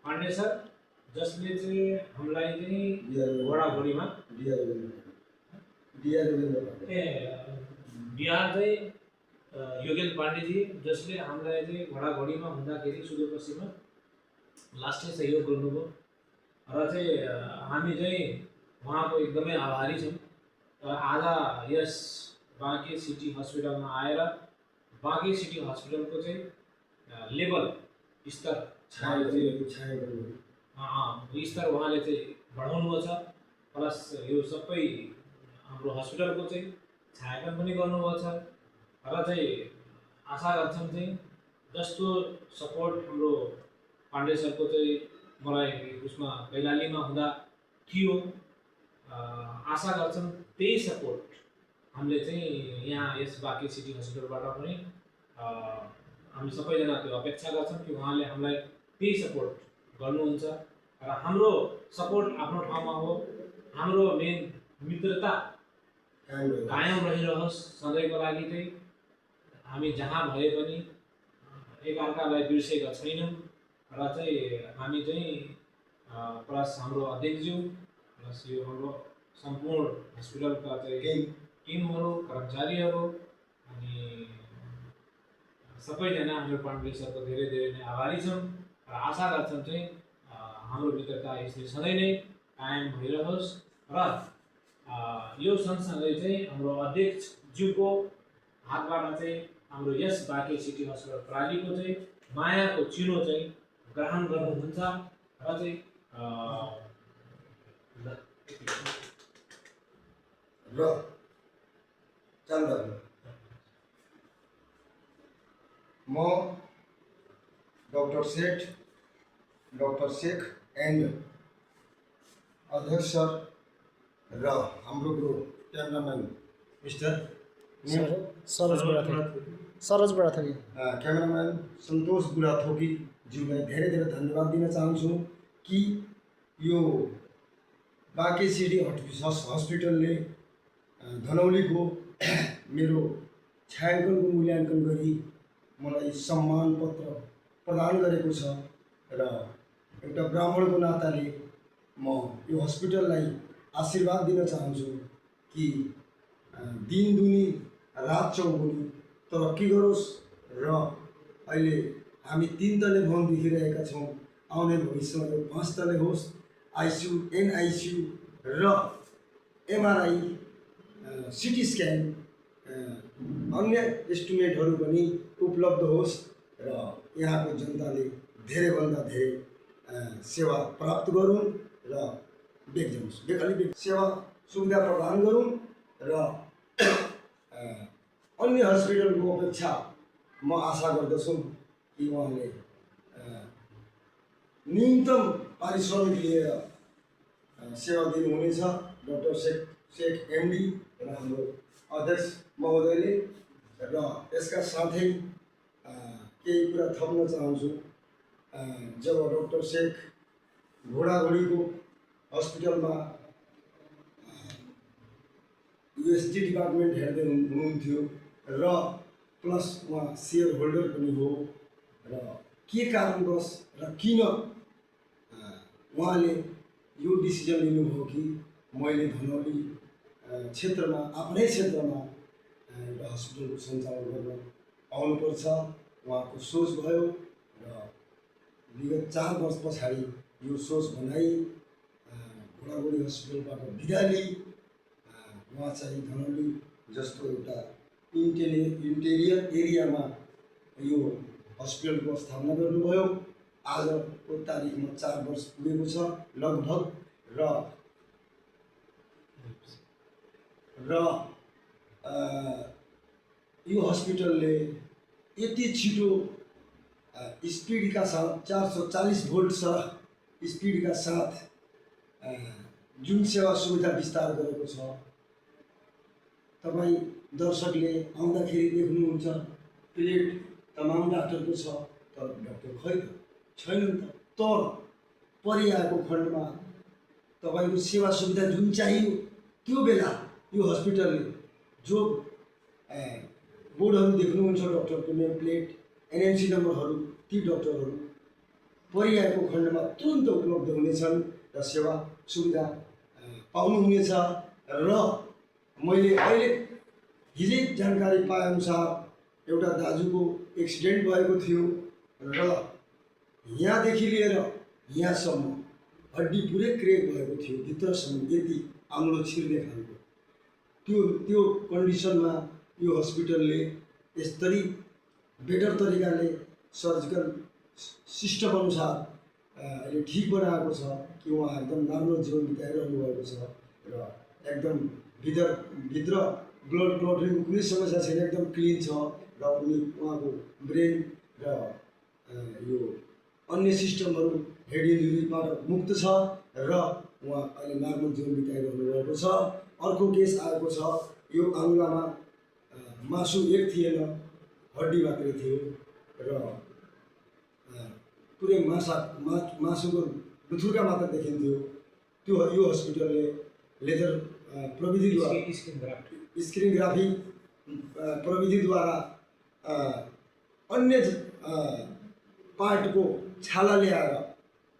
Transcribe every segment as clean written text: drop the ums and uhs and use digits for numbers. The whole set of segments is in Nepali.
पाण्डे सर जसले चाहिँ हामीलाई चाहिँ घोडाघोडीमा ए बिहार चाहिँ योगेन्द्र पाण्डेजी जसले हामीलाई चाहिँ घोडाघोडीमा हुँदाखेरि सुदूरपश्चिममा लास्टै सहयोग गर्नुभयो र चाहिँ हामी चाहिँ उहाँको एकदमै आभारी छौँ। र आज यस बाँके सिटी हस्पिटलमा आएर बाँके सिटी हस्पिटलको चाहिँ लेभल स्तर स्तर उहाँले चाहिँ बढाउनुभएको छ। प्लस यो सबै हाम्रो हस्पिटलको चाहिँ छायाङ्कन पनि गर्नुभएको छ र चाहिँ आशा गर्छौँ चाहिँ जस्तो सपोर्ट हाम्रो पाण्डे सरको चाहिँ मलाई उसमा कैलालीमा हुँदा थियो, आशा गर्छौँ त्यही सपोर्ट हामीले चाहिँ यहाँ यस बाँके सिटी हस्पिटलबाट पनि हामी सबैजना त्यो अपेक्षा गर्छौँ कि उहाँले हामीलाई त्यही सपोर्ट गर्नुहुन्छ र हाम्रो सपोर्ट आफ्नो ठाउँमा हो। हाम्रो मेन मित्रता कायम रहिरहोस् सधैँको लागि। चाहिँ हामी जहाँ भए पनि एकअर्कालाई बिर्सेका छैनौँ र चाहिँ हामी चाहिँ प्लस हाम्रो अध्यक्षज्यू प्लस यो हाम्रो सम्पूर्ण हस्पिटलका चाहिँ टिमहरू कर्मचारीहरू अनि सबैजना हाम्रो पाण्डे सरको धेरै धेरै नै आभारी छौँ र आशा गर्छौँ चाहिँ हाम्रो मित्रता यसले सधैँ नै कायम भइरहोस्। र यो सँगसँगै चाहिँ हाम्रो अध्यक्षज्यूको हातबाट चाहिँ हाम्रो यस बाँके सिटी हस्पिटल प्रालीको चाहिँ मायाको चिनो चाहिँ ग्रहण गर्नुहुन्छ र चाहिँ म डॉक्टर शेख एन्ड अध्यक्ष सर र हाम्रो cameraman mister Saroj Budhathoki cameraman Santosh बुढाथोकीज्यूलाई धेरै धेरै धन्यवाद दिन चाहन्छु कि यो बाँके सिटी हस्पिटलले धनौलीको मेरो छायाङ्कनको मूल्याङ्कन गरी मलाई सम्मान पत्र प्रदान गरेको छ र एउटा ब्राह्मणको नाताले म यो हस्पिटललाई आशीर्वाद दिन चाहन्छु कि दिन दुनी रात चौगुनी तरक्की गरोस् र अहिले हामी 3 तले भवन देखिरहेका छौँ, आउने भविष्यमा यो 5 तले होस्। आइसियु एनआइसियु र एमआरआई सिटी स्क्यान अन्य एस्टिमेटहरू पनि उपलब्ध होस् र यहाँको जनताले धेरैभन्दा धेरै सेवा प्राप्त गरौँ र सेवा सुविधा प्रदान गरौँ र अन्य हस्पिटलको अपेक्षा म आशा गर्दछु कि उहाँले न्यूनतम पारिश्रमिक लिएर सेवा दिनुहुनेछ। डॉक्टर शेख एमडी र हाम्रो अध्यक्ष महोदयले र यसका साथै केही कुरा थप्न चाहन्छु। जब डॉक्टर शेख घोडाघोडीको हस्पिटलमा यूएसडी डिपार्टमेन्ट हेर्दै हुनुहुन्थ्यो र प्लस उहाँ सेयर होल्डर पनि हो र के कारणवश र किन उहाँले यो डिसिजन लिनुभयो कि मैले धनौली क्षेत्रमा आफ्नै क्षेत्रमा एउटा हस्पिटलको सञ्चालन गर्न आउनुपर्छ, उहाँको सोच भयो र विगत 4 वर्ष पछाडि यो सोच बनाई घोडाघोडी हस्पिटलबाट बिदा लिई उहाँ चाहिँ धनौली जस्तो एउटा इन्टेरियर एरियामा यो हस्पिटलको स्थापना गर्नुभयो। आजको तारिखमा 4 वर्ष पुगेको छ लगभग र यो हस्पिटलले यति छिटो स्पिडका साथ 440 भोल्ट स्पिडका साथ जुन सेवा सुविधा विस्तार गरेको छ। तपाईँ दर्शकले आउँदाखेरि देख्नुहुन्छ प्लेट तमाम डाक्टरको छ, तर डाक्टर खै त छैन नि त। तर परिआएको खण्डमा तपाईँको सेवा सुविधा जुन चाहियो त्यो बेला यो हस्पिटलले जो बोर्डहरू देख्नुहुन्छ डक्टरको नेम प्लेट एनएमसी नम्बरहरू ती डक्टरहरू परिआएको खण्डमा तुरन्त उपलब्ध हुनेछन् र सेवा सुविधा पाउनुहुनेछ। र मैले अहिले हिजै जानकारी पाएअनुसार एउटा दाजुको एक्सिडेन्ट भएको थियो र यहाँदेखि लिएर यहाँसम्म हड्डी पुरै क्रेक भएको थियो, भित्रसम्म यति आङ्लो छिर्ने खालको त्यो कन्डिसनमा यो हस्पिटलले यसरी बेटर तरिकाले सर्जिकल सिस्टम अनुसार अहिले ठिक बनाएको छ कि उहाँ एकदम राम्रो जीवन बिताइरहनु भएको छ र एकदम भित्र ब्लड क्लटिङको कुनै समस्या छैन, एकदम क्लिन छ र उहाँको ब्रेन र यो अन्य सिस्टमहरू हेड इन्जुरीबाट मुक्त छ र उहाँ अहिले नर्मल जीवन बिताइरहनु भएको छ। अर्को केस आएको छ, यो आङ्लामा मासु एक थिएन, हड्डी मात्रै थियो र पुरै मासुको लुथुर्का मात्र देखिन्थ्यो। त्यो यो हस्पिटलले लेजर प्रविधिद्वारा स्क्रिनग्राफी प्रविधिद्वारा अन्य पार्टको छाला ल्याएर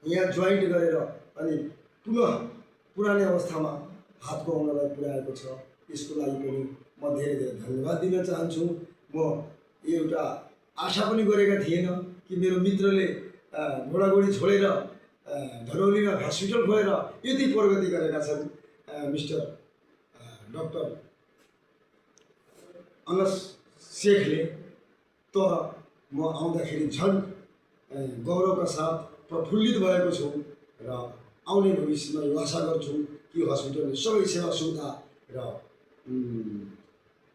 यहाँ जोइन्ट गरेर अनि पुनः पुरानै अवस्थामा हातको अङ्गलाई पुर्याएको छ। यसको लागि पनि म धेरै धेरै धन्यवाद दिन चाहन्छु। म एउटा आशा पनि गरेका थिएन कि मेरो मित्रले घोडाघोडी छोडेर धनौलीमा हस्पिटल खोलेर यति प्रगति गरेका छन् मिस्टर डाक्टर अनस शेखले। तर म आउँदाखेरि झन् गौरवका साथ प्रफुल्लित भएको छु र आउने भविष्यमा यो आशा गर्छु कि हस्पिटलले सबै सेवा सुविधा र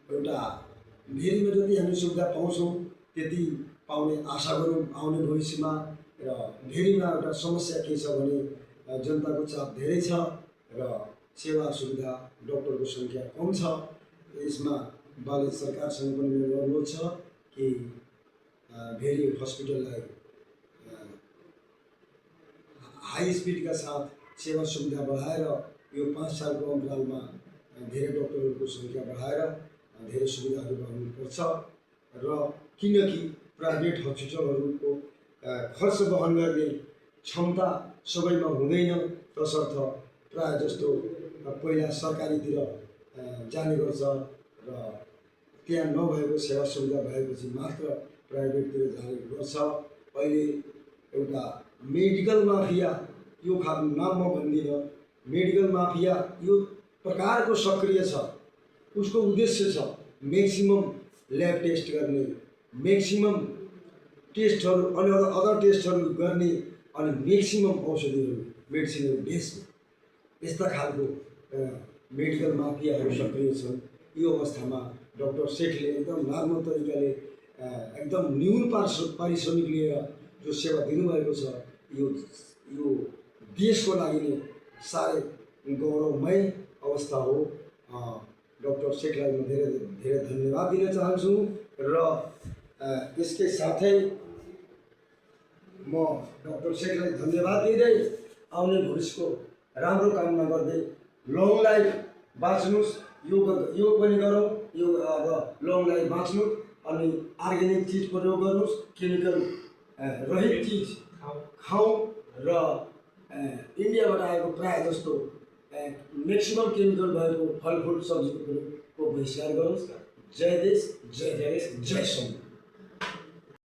एउटा भेरीमा जति हामी सुविधा पाउँछौँ त्यति पाउने आशा गरौँ आउने भविष्यमा। र भेरीमा एउटा समस्या के छ भने जनताको चाप धेरै छ र सेवा सुविधा डक्टरको सङ्ख्या कम छ। यसमा बाले सरकारसँग पनि मेरो अनुरोध छ कि भेरी हस्पिटललाई हाई स्पिडका साथ सेवा सुविधा बढाएर यो 5 सालको अन्तरालमा धेरै डक्टरहरूको सङ्ख्या बढाएर धेरै सुविधाहरू गर्नुपर्छ। र किनकि प्राइभेट हस्पिटलहरूको खर्च वहन गर्ने क्षमता सबैमा हुँदैन, तसर्थ प्रायः जस्तो पहिला सरकारीतिर जाने गर्छ र त्यहाँ नभएको सेवा सुविधा भएपछि मात्र प्राइभेटतिर जाने गर्छ। अहिले एउटा मेडिकल माफिया, यो खालको नाम म भन्दिनँ, मेडिकल माफिया यो प्रकारको सक्रिय छ। उसको उद्देश्य छ मैक्सिमम ल्याब टेस्ट गर्ने, मैक्सिमम टेस्टहरू अनि अदर टेस्टहरू गर्ने अनि मैक्सिमम औषधिहरू मेडिसिनहरू बेच्ने, यस्ता खालको मेडिकल माफियाहरू सक्रिय छन्। यो अवस्थामा डाक्टर शेखले एकदम राम्रो तरिकाले एकदम न्यून पारिश्रमिक लिएर जो सेवा दिनुभएको छ, यो देशको लागि नै साह्रै गौरवमय अवस्था हो। डाक्टर शेखलाई म धेरै धेरै धन्यवाद दिन चाहन्छु र यसकै साथै म डाक्टर शेखलाई धन्यवाद दिँदै आउने भविष्यको राम्रो कामना गर्दै लङ लाइफ बाँच्नुहोस्, योग पनि गरौँ, यो अब लङ लाइफ बाँच्नु अनि अर्ग्यानिक चिज प्रयोग गर्नुहोस्, केमिकल रहित चिज खाउँ र इन्डियाबाट आएको प्रायः जस्तो मैक्सिमम केमिकल भएको फलफुल सब्जीको बहिष्कार गरोस्। जय देश, जय देश, जय सङ्घ।